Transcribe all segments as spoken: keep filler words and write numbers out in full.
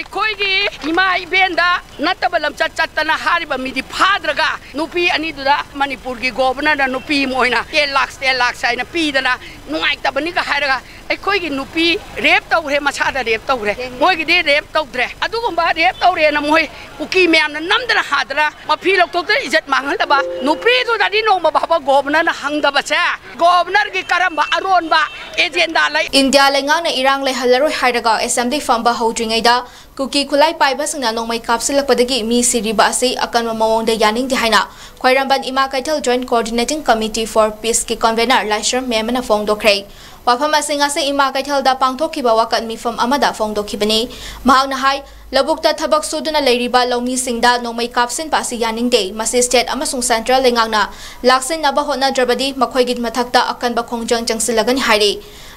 ꯑꯩꯈꯣꯏꯒꯤ ꯏꯃꯥ ꯏꯕꯦꯟꯗ ꯅꯠꯇꯕ ꯂꯝꯆꯠ ꯆꯠꯇꯅ ꯍꯥꯏꯔꯤꯕ ꯃꯤꯗꯤ ꯐꯥꯗ꯭ꯔꯒ ꯅꯨꯄꯤ ꯑꯅꯤꯗꯨꯗ ꯃꯅꯤꯄꯨꯔꯒꯤ ꯒꯣꯕꯔꯅꯔꯅ ꯅꯨꯄꯤ ꯑꯃ ꯑꯣꯏꯅ ten lakhs, ten lakhs ꯍꯥꯏꯅ ꯄꯤꯗꯅ ꯅꯨꯡꯉꯥꯏꯇꯕꯅꯤꯒ ꯍꯥꯏꯔꯒ ꯑꯩꯈꯣꯏꯒꯤ ꯅꯨꯄꯤ ꯔꯦꯞ ꯇꯧꯈ꯭ꯔꯦ, ꯃꯁꯥꯗ ꯔꯦꯞ ꯇꯧꯈ꯭ꯔꯦ, ꯃꯣꯏꯒꯤꯗꯤ ꯔꯦꯞ ꯇꯧꯗ꯭ꯔꯦ꯫ ꯑꯗꯨꯒꯨꯝꯕ ꯔꯦꯞ ꯇꯧꯔꯦꯅ ꯃꯣꯏ ꯀꯨꯀꯤ ꯃꯌꯥꯝꯅ ꯅꯝꯗꯅ ꯍꯥꯗꯅ ꯃꯐꯤ ꯂꯧꯊꯣꯛꯇꯅ ꯏꯖꯠ ꯃꯥꯡꯍꯟꯗꯕ ꯅꯨꯄꯤꯗꯨꯗꯗꯤ ꯅꯣꯡꯃ ꯐꯥꯎꯕ ꯒꯣꯕꯔꯅꯔꯅ ꯍꯪꯗꯕꯁꯦ ꯒꯣꯕꯔꯅꯔꯒꯤ ꯀꯔꯝꯕ ꯑꯔꯣꯟꯕ ꯑꯦꯖꯦꯟꯗꯥ ꯂꯩ? ꯏꯟꯗꯤꯌꯥ ꯂꯩꯉꯥꯛꯅ ꯏꯔꯥꯡ ꯂꯩꯍꯜꯂꯔꯣꯏ ꯍꯥꯏꯔꯒ ꯑꯦꯁꯦꯝꯕ꯭ꯂꯤ ꯐꯝꯕ ꯍꯧꯗ꯭ꯔꯤꯉꯩꯗ ꯀꯨꯀꯤ ꯈꯨꯠꯂꯥꯏ ꯄꯥꯏꯕꯁꯤꯡꯅ ꯅꯣꯡꯃꯩ ꯀꯥꯞꯁꯤꯜꯂꯛꯄꯗꯒꯤ ꯃꯤ ꯁꯤꯔꯤꯕ ꯑꯁꯤ ꯑꯀꯟꯕ ꯃꯑꯣꯡꯗ ꯌꯥꯅꯤꯡꯗꯦ ꯍꯥꯏꯅ ꯈ꯭ꯋꯥꯏꯔꯝꯕꯟ ꯏꯃꯥ ꯀꯩꯊꯦꯜ Joint Coordinating Committee for Peaceꯀꯤ convener ꯂꯥꯏꯁ꯭ꯔꯝ ꯃꯦꯝꯕꯅ ꯐꯣꯡꯗꯣꯛꯈ꯭ꯔꯦ꯫ ꯋꯥꯐꯝ ꯑꯁꯤ ꯉꯁꯤ ꯏꯃꯥ ꯀꯩꯊꯦꯜꯗ ꯄꯥꯡꯊꯣꯛꯈꯤꯕ ꯋꯥꯀꯠ ꯃꯤꯐꯝ ꯑꯃꯗ ꯐꯣꯡꯗꯣꯛꯈꯤꯕꯅꯤ꯫ ꯃꯍꯥꯛꯅ ꯍꯥꯏ, ꯂꯧꯕꯨꯛꯇ ꯊꯕꯛ ꯁꯨꯗꯨꯅ ꯂꯩꯔꯤꯕ ꯂꯧꯃꯤꯁꯤꯡꯗ ꯅꯣꯡꯃꯩ ꯀꯥꯞꯁꯤꯟꯕ ꯑꯁꯤ ꯌꯥꯅꯤꯡꯗꯦ꯫ ꯃꯁꯤ state ꯑꯃꯁꯨꯡ central ꯂꯩꯉꯥꯛꯅ ꯂꯥꯛꯁꯤꯟꯅꯕ ꯍꯣꯠꯅꯗ꯭ꯔꯕꯗꯤ ꯃꯈꯣꯏꯒꯤ ꯃꯊꯛꯇ ꯑꯀꯟꯕ ꯈꯣꯡꯖꯪ ꯆꯪꯁꯤꯜꯂꯒꯅꯤ ꯍꯥꯏꯔꯤ꯫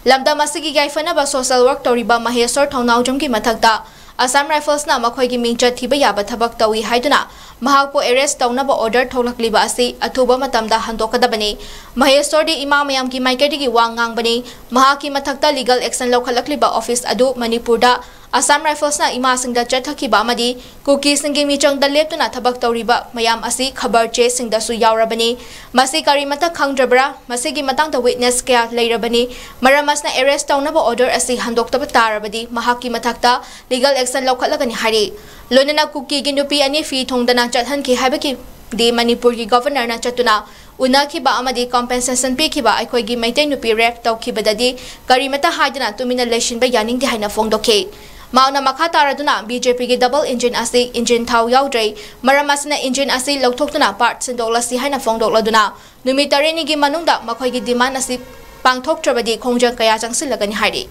ꯂꯝꯗꯝ ꯑꯁꯤꯒꯤ ꯌꯥꯏꯐꯅꯕ social work ꯇꯧꯔꯤꯕ ꯃꯍꯦꯁꯣꯔ ꯊꯧꯅꯥꯎꯖꯝꯒꯤ ꯃꯊꯛꯇ Assam Riflesꯅ ꯃꯈꯣꯏꯒꯤ ꯃꯤꯡꯆꯠ ꯊꯤꯕ ꯌꯥꯕ ꯊꯕꯛ ꯇꯧꯏ ꯍꯥꯏꯗꯨꯅ ꯃꯍꯥꯛꯄꯨ arrest ꯇꯧꯅꯕ order ꯊꯣꯛꯂꯛꯂꯤꯕ ꯑꯁꯤ ꯑꯊꯨꯕ ꯃꯇꯝꯗ ꯍꯟꯗꯣꯛꯀꯗꯕꯅꯤ꯫ ꯃꯍꯦꯁꯣꯔꯗꯤ ꯏꯃꯥ ꯃꯌꯥꯝꯒꯤ ꯃꯥꯏꯀꯩꯗꯒꯤ ꯋꯥ ꯉꯥꯡꯕꯅꯤ꯫ ꯃꯍꯥꯛꯀꯤ ꯃꯊꯛꯇ legal action ꯂꯧꯈꯠꯂꯛꯂꯤꯕ office ꯑꯗꯨ ꯃꯅꯤꯄꯨꯔꯗ Assam Riflesꯅ ꯏꯃꯥꯁꯤꯡꯗ ꯆꯠꯊꯈꯤꯕ ꯑꯃꯗꯤ ꯀꯨꯀꯤꯁꯤꯡꯒꯤ ꯃꯤꯆꯪꯗ ꯂꯦꯞꯇꯨꯅ ꯊꯕꯛ ꯇꯧꯔꯤꯕ ꯃꯌꯥꯝ ꯑꯁꯤ ꯈꯕꯔ ꯆꯦꯁꯤꯡꯗꯁꯨ ꯌꯥꯎꯔꯕꯅꯤ꯫ ꯃꯁꯤ ꯀꯔꯤꯃꯠꯇ ꯈꯪꯗ꯭ꯔꯕ꯭ꯔꯥ? ꯃꯁꯤꯒꯤ ꯃꯇꯥꯡꯗ witness ꯀꯌꯥ ꯂꯩꯔꯕꯅꯤ꯫ ꯃꯔꯝ ꯑꯁꯤꯅ arrest ꯇꯧꯅꯕ order ꯑꯁꯤ ꯍꯟꯗꯣꯛꯇꯕ ꯇꯥꯔꯕꯗꯤ ꯃꯍꯥꯛꯀꯤ ꯃꯊꯛꯇ legal action ꯂꯧꯈꯠꯂꯒꯅꯤ ꯍꯥꯏꯔꯤ꯫ ꯂꯣꯏꯅꯅ ꯀꯨꯀꯤꯒꯤ ꯅꯨꯄꯤ ꯑꯅꯤ ꯐꯤ ꯊꯣꯡꯗꯅ ꯆꯠꯍꯟꯈꯤ ꯍꯥꯏꯕꯒꯤꯗꯤ ꯃꯅꯤꯄꯨꯔꯒꯤ governorꯅ ꯆꯠꯇꯨꯅ ꯎꯅꯈꯤꯕ ꯑꯃꯗꯤ compensation ꯄꯤꯈꯤꯕ ꯑꯩꯈꯣꯏꯒꯤ ꯃꯩꯇꯩ ꯅꯨꯄꯤ rape ꯇꯧꯈꯤꯕꯗꯗꯤ ꯀꯔꯤꯃꯠꯇ ꯍꯥꯏꯗꯅ ꯇꯨꯃꯤꯟꯅ ꯂꯩꯁꯤꯟꯕ ꯌꯥꯅꯤꯡꯗꯦ ꯍꯥꯏꯅ ꯐꯣꯡꯗꯣꯛꯈꯤ꯫ ꯃꯍꯥꯛꯅ ꯃꯈꯥ ꯇꯥꯔꯗꯨꯅ BJPꯒꯤ double engine ꯑꯁꯤ engine ꯊꯥꯎ ꯌꯥꯎꯗ꯭ꯔꯦ, ꯃꯔꯝ ꯑꯁꯤꯅ engine ꯑꯁꯤ ꯂꯧꯊꯣꯛꯇꯨꯅ part ꯁꯤꯟꯗꯣꯛꯂꯁꯤ ꯍꯥꯏꯅ ꯐꯣꯡꯗꯣꯛꯂꯗꯨꯅ ꯅꯨꯃꯤꯠ ꯇꯔꯦꯠꯅꯤꯒꯤ ꯃꯅꯨꯡꯗ ꯃꯈꯣꯏꯒꯤ demand ꯑꯁꯤ ꯄꯥꯡꯊꯣꯛꯇ꯭ꯔꯕꯗꯤ ꯈꯣꯡꯖꯪ ꯀꯌꯥ ꯆꯪꯁꯤꯜꯂꯒꯅꯤ ꯍꯥꯏꯔꯤ꯫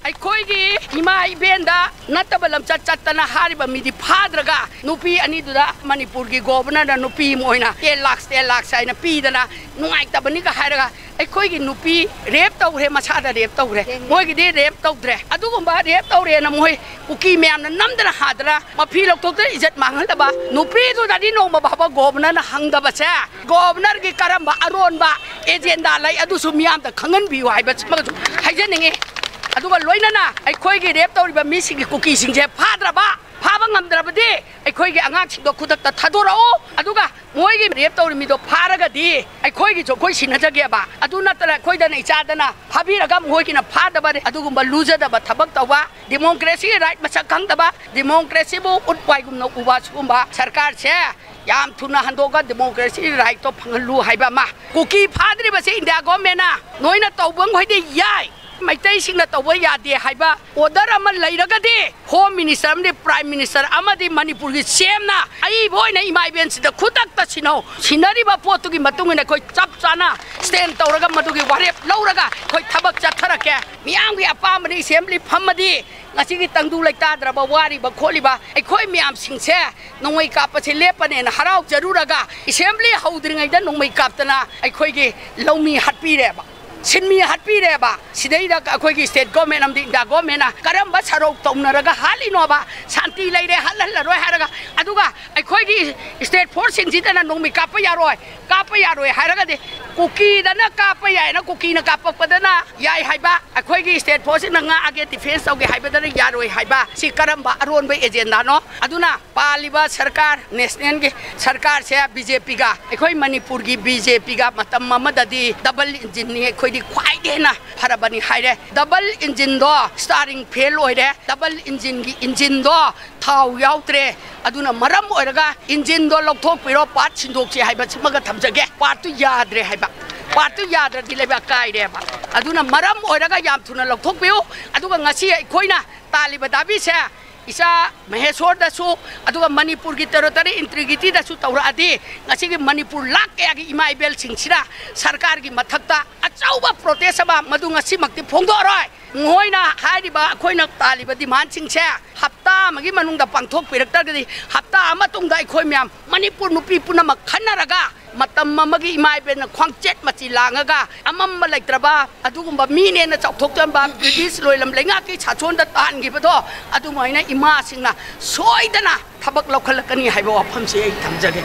ꯑꯩꯈꯣꯏꯒꯤ ꯏꯃꯥ ꯏꯕꯦꯟꯗ ꯅꯠꯇꯕ ꯂꯝꯆꯠ ꯆꯠꯇꯅ ꯍꯥꯏꯔꯤꯕ ꯃꯤꯗꯤ ꯐꯥꯗ꯭ꯔꯒ ꯅꯨꯄꯤ ꯑꯅꯤꯗꯨꯗ ꯃꯅꯤꯄꯨꯔꯒꯤ governorꯅ ꯅꯨꯄꯤ ꯑꯃ ꯑꯣꯏꯅ ten lakhs, ten lakhs ꯍꯥꯏꯅ ꯄꯤꯗꯅ ꯅꯨꯡꯉꯥꯏꯇꯕꯅꯤꯒ ꯍꯥꯏꯔꯒ ꯑꯩꯈꯣꯏꯒꯤ ꯅꯨꯄꯤ rape ꯇꯧꯈ꯭ꯔꯦ, ꯃꯁꯥꯗ rape ꯇꯧꯈ꯭ꯔꯦ, ꯃꯣꯏꯒꯤꯗꯤ rape ꯇꯧꯗ꯭ꯔꯦ꯫ ꯑꯗꯨꯒꯨꯝꯕ rape ꯇꯧꯔꯦꯅ ꯃꯣꯏ ꯀꯨꯀꯤ ꯃꯌꯥꯝꯅ ꯅꯝꯗꯅ ꯍꯥꯗꯅ ꯃꯐꯤ ꯂꯧꯊꯣꯛꯇꯅ ꯏꯖꯠ ꯃꯥꯡꯍꯟꯗꯕ ꯅꯨꯄꯤꯗꯨꯗꯗꯤ ꯅꯣꯡꯃ ꯐꯥꯎꯕ governorꯅ ꯍꯪꯗꯕꯁꯦ governorꯒꯤ ꯀꯔꯝꯕ ꯑꯔꯣꯟꯕ agenda ꯂꯩ ꯑꯗꯨꯁꯨ ꯃꯤꯌꯥꯝꯗ ꯈꯪꯍꯟꯕꯤꯌꯨ ꯍꯥꯏꯕꯁꯤꯃꯁꯨ ꯍꯥꯏꯖꯅꯤꯡꯉꯤ꯫ ꯑꯗꯨꯒ ꯂꯣꯏꯅꯅ ꯑꯩꯈꯣꯏꯒꯤ rape ꯇꯧꯔꯤꯕ ꯃꯤꯁꯤꯡꯒꯤ ꯀꯨꯀꯤꯁꯤꯡꯁꯦ ꯐꯥꯗ꯭ꯔꯕ, ꯐꯥꯕ ꯉꯝꯗ꯭ꯔꯕꯗꯤ ꯑꯩꯈꯣꯏꯒꯤ ꯑꯉꯥꯡꯁꯤꯡꯗꯣ ꯈꯨꯗꯛꯇ ꯊꯥꯗꯣꯔꯛꯎ꯫ ꯑꯗꯨꯒ ꯃꯣꯏꯒꯤ rape ꯇꯧꯔꯤ ꯃꯤꯗꯣ ꯐꯥꯔꯒꯗꯤ ꯑꯩꯈꯣꯏꯒꯤꯁꯨ ꯑꯩꯈꯣꯏ ꯁꯤꯟꯅꯖꯒꯦꯕ꯫ ꯑꯗꯨ ꯅꯠꯇꯅ ꯑꯩꯈꯣꯏꯗꯅ ꯏꯆꯥꯗꯅ ꯐꯥꯕꯤꯔꯒ ꯃꯣꯏꯒꯤꯅ ꯐꯥꯗꯕ ꯑꯗꯨꯒꯨꯝꯕ ꯂꯨꯖꯗꯕ ꯊꯕꯛ ꯇꯧꯕ, democracy right ꯃꯁꯛ ꯈꯪꯗꯕ, democracyꯕꯨ ꯎꯠ ꯋꯥꯏꯒꯨꯝꯅ ꯎꯕ ꯁꯤꯒꯨꯝꯕ ꯁꯔꯀꯥꯔꯁꯦ ꯌꯥꯝ ꯊꯨꯅ ꯍꯟꯗꯣꯛꯑꯒ democracy rightꯇꯣ ꯐꯪꯍꯜꯂꯨ ꯍꯥꯏꯕ ꯑꯃ꯫ ꯀꯨꯀꯤ ꯐꯥꯗ꯭ꯔꯤꯕꯁꯦ India governmentꯅ ꯅꯣꯏꯅ ꯇꯧꯕ ꯃꯈꯩꯗꯤ ꯌꯥꯏ, ꯃꯩꯇꯩꯁꯤꯡꯅ ꯇꯧꯕ ꯌꯥꯗꯦ ꯍꯥꯏꯕ order ꯑꯃ ꯂꯩꯔꯒꯗꯤ Home Minister ꯑꯃꯗꯤ Prime Minister ꯑꯃꯗꯤ ꯃꯅꯤꯄꯨꯔꯒꯤ CMꯅ ꯑꯏꯕ ꯑꯣꯏꯅ ꯏꯃꯥ ꯏꯕꯦꯟꯁꯤꯗ ꯈꯨꯗꯛꯇ ꯁꯤꯟꯅꯧ꯫ ꯁꯤꯟꯅꯔꯤꯕ ꯄꯣꯠꯇꯨꯒꯤ ꯃꯇꯨꯡ ꯏꯟꯅ ꯑꯩꯈꯣꯏ ꯆꯞ ꯆꯥꯅ stand ꯇꯧꯔꯒ ꯃꯗꯨꯒꯤ ꯋꯥꯔꯦꯞ ꯂꯧꯔꯒ ꯑꯩꯈꯣꯏ ꯊꯕꯛ ꯆꯠꯊꯔꯛꯀꯦ꯫ ꯃꯤꯌꯥꯝꯒꯤ ꯑꯄꯥꯝꯕꯅꯤ, assembly ꯐꯝꯃꯗꯤ ꯉꯁꯤꯒꯤ ꯇꯪꯗꯨ ꯂꯩꯇꯥꯗ꯭ꯔꯕ ꯋꯥꯔꯤꯕ ꯈꯣꯠꯂꯤꯕ ꯑꯩꯈꯣꯏ ꯃꯌꯥꯝꯁꯤꯡꯁꯦ ꯅꯣꯡꯃꯩ ꯀꯥꯞꯄꯁꯦ ꯂꯦꯞꯄꯅꯦꯅ ꯍꯔꯥꯎꯖꯔꯨꯔꯒ assembly ꯍꯧꯗ꯭ꯔꯤꯉꯩꯗ ꯅꯣꯡꯃꯩ ꯀꯥꯞꯇꯅ ꯑꯩꯈꯣꯏꯒꯤ ꯂꯧꯃꯤ ꯍꯥꯠꯄꯤꯔꯦꯕ, ꯁꯤꯟꯃꯤ ꯍꯥꯠꯄꯤꯔꯦꯕ꯫ ꯁꯤꯗꯩꯗ ꯑꯩꯈꯣꯏꯒꯤ state government ꯑꯃꯗꯤ India governmentꯅ ꯀꯔꯝꯕ ꯁꯔꯧ ꯇꯧꯅꯔꯒ ꯍꯥꯠꯂꯤꯅꯣꯕ? ꯁꯥꯟꯇꯤ ꯂꯩꯔꯦ, ꯍꯥꯠꯍꯜꯂꯔꯣꯏ ꯍꯥꯏꯔꯒ, ꯑꯗꯨꯒ ꯑꯩꯈꯣꯏꯒꯤ state forceꯁꯤꯡꯁꯤꯗꯅ ꯅꯣꯡꯃꯩ ꯀꯥꯞꯄ ꯌꯥꯔꯣꯏ, ꯀꯥꯞꯄ ꯌꯥꯔꯣꯏ ꯍꯥꯏꯔꯒꯗꯤ ꯀꯨꯀꯤꯗꯅ ꯀꯥꯞꯄ ꯌꯥꯏꯅ ꯀꯨꯀꯤꯅ ꯀꯥꯞꯄꯛꯄꯗꯅ ꯌꯥꯏ ꯍꯥꯏꯕ, ꯑꯩꯈꯣꯏꯒꯤ state forceꯁꯤꯡꯅ ꯉꯥꯛꯑꯒꯦ, defence ꯇꯧꯒꯦ ꯍꯥꯏꯕꯗꯅ ꯌꯥꯔꯣꯏ ꯍꯥꯏꯕ, ꯁꯤ ꯀꯔꯝꯕ ꯑꯔꯣꯟꯕ agendaꯅꯣ? ꯑꯗꯨꯅ ꯄꯥꯜꯂꯤꯕ ꯁꯔꯀꯥꯔ, nationalꯒꯤ ꯁꯔꯀꯥꯔꯁꯦ BJPꯒ, ꯑꯩꯈꯣꯏ ꯃꯅꯤꯄꯨꯔꯒꯤ BJPꯒ ꯃꯇꯝ ꯑꯃꯗꯗꯤ double engineꯅꯤ, ꯑꯩꯈꯣꯏꯗꯤ ꯈ꯭ꯋꯥꯏꯗꯒꯤ ꯍꯦꯟꯅ ꯐꯔꯕꯅꯤ ꯍꯥꯏꯔꯦ꯫ Double engineꯗꯣ steering fail ꯑꯣꯏꯔꯦ, double engineꯒꯤ engineꯗꯣ ꯊꯥꯎ ꯌꯥꯎꯗ꯭ꯔꯦ꯫ ꯑꯗꯨꯅ ꯃꯔꯝ ꯑꯣꯏꯔꯒ engineꯗꯣ ꯂꯧꯊꯣꯛꯄꯤꯔꯣ, part ꯁꯤꯟꯗꯣꯛꯁꯤ ꯍꯥꯏꯕꯁꯤꯃꯒ ꯊꯝꯖꯒꯦ꯫ Partꯇꯨ ꯌꯥꯗ꯭ꯔꯦ ꯍꯥꯏꯕ, partꯇꯨ ꯌꯥꯗ꯭ꯔꯗꯤ ꯂꯩꯕꯥꯛ ꯀꯥꯏꯔꯦꯕ꯫ ꯑꯗꯨꯅ ꯃꯔꯝ ꯑꯣꯏꯔꯒ ꯌꯥꯝ ꯊꯨꯅ ꯂꯧꯊꯣꯛꯄꯤꯌꯨ꯫ ꯑꯗꯨꯒ ꯉꯁꯤ ꯑꯩꯈꯣꯏꯅ ꯇꯥꯜꯂꯤꯕ ꯗꯥꯕꯤꯁꯦ ꯏꯆꯥ ꯃꯍꯦꯁꯣꯔꯗꯁꯨ, ꯑꯗꯨꯒ ꯃꯅꯤꯄꯨꯔꯒꯤ territorial integrityꯗꯁꯨ ꯇꯧꯔꯛꯑꯗꯤ ꯉꯁꯤꯒꯤ ꯃꯅꯤꯄꯨꯔ ꯂꯥꯛ ꯀꯌꯥꯒꯤ ꯏꯃꯥ ꯏꯕꯦꯜꯁꯤꯡꯁꯤꯅ ꯁꯔꯀꯥꯔꯒꯤ ꯃꯊꯛꯇ ꯑꯆꯧꯕ protest ꯑꯃ ꯃꯗꯨ ꯉꯁꯤꯃꯛꯇꯤ ꯐꯣꯡꯗꯣꯛꯑꯔꯣꯏ꯫ ꯃꯈꯣꯏꯅ ꯍꯥꯏꯔꯤꯕ ꯑꯩꯈꯣꯏꯅ ꯇꯥꯜꯂꯤꯕ demandꯁꯤꯡꯁꯦ ꯍꯞꯇꯥ ꯑꯃꯒꯤ ꯃꯅꯨꯡꯗ ꯄꯥꯡꯊꯣꯛꯄꯤꯔꯛꯇ꯭ꯔꯒꯗꯤ ꯍꯞꯇꯥ ꯑꯃ ꯃꯇꯨꯡꯗ ꯑꯩꯈꯣꯏ ꯃꯌꯥꯝ ꯃꯅꯤꯄꯨꯔ ꯅꯨꯄꯤ ꯄꯨꯝꯅꯃꯛ ꯈꯟꯅꯔꯒ ꯃꯇꯝ ꯑꯃꯒꯤ ꯏꯃꯥ ꯏꯕꯦꯜꯅ ꯈ꯭ꯋꯥꯡꯆꯦꯠ ꯃꯆꯤ ꯂꯥꯡꯉꯒ ꯑꯃꯝꯕ ꯂꯩꯇ꯭ꯔꯕ ꯑꯗꯨꯒꯨꯝꯕ ꯃꯤꯅꯦꯅ ꯆꯥꯎꯊꯣꯛꯆꯔꯝꯕ British ꯂꯣꯏꯂꯝ ꯂꯩꯉꯥꯛꯀꯤ ꯁꯥꯁꯣꯟꯗ ꯇꯥꯍꯟꯈꯤꯕꯗꯣ ꯑꯗꯨꯃꯥꯏꯅ ꯏꯃꯥꯁꯤꯡꯅ ꯁꯣꯏꯗꯅ ꯊꯕꯛ ꯂꯧꯈꯠꯂꯛꯀꯅꯤ ꯍꯥꯏꯕ ꯋꯥꯐꯝꯁꯤ ꯑꯩ ꯊꯝꯖꯒꯦ꯫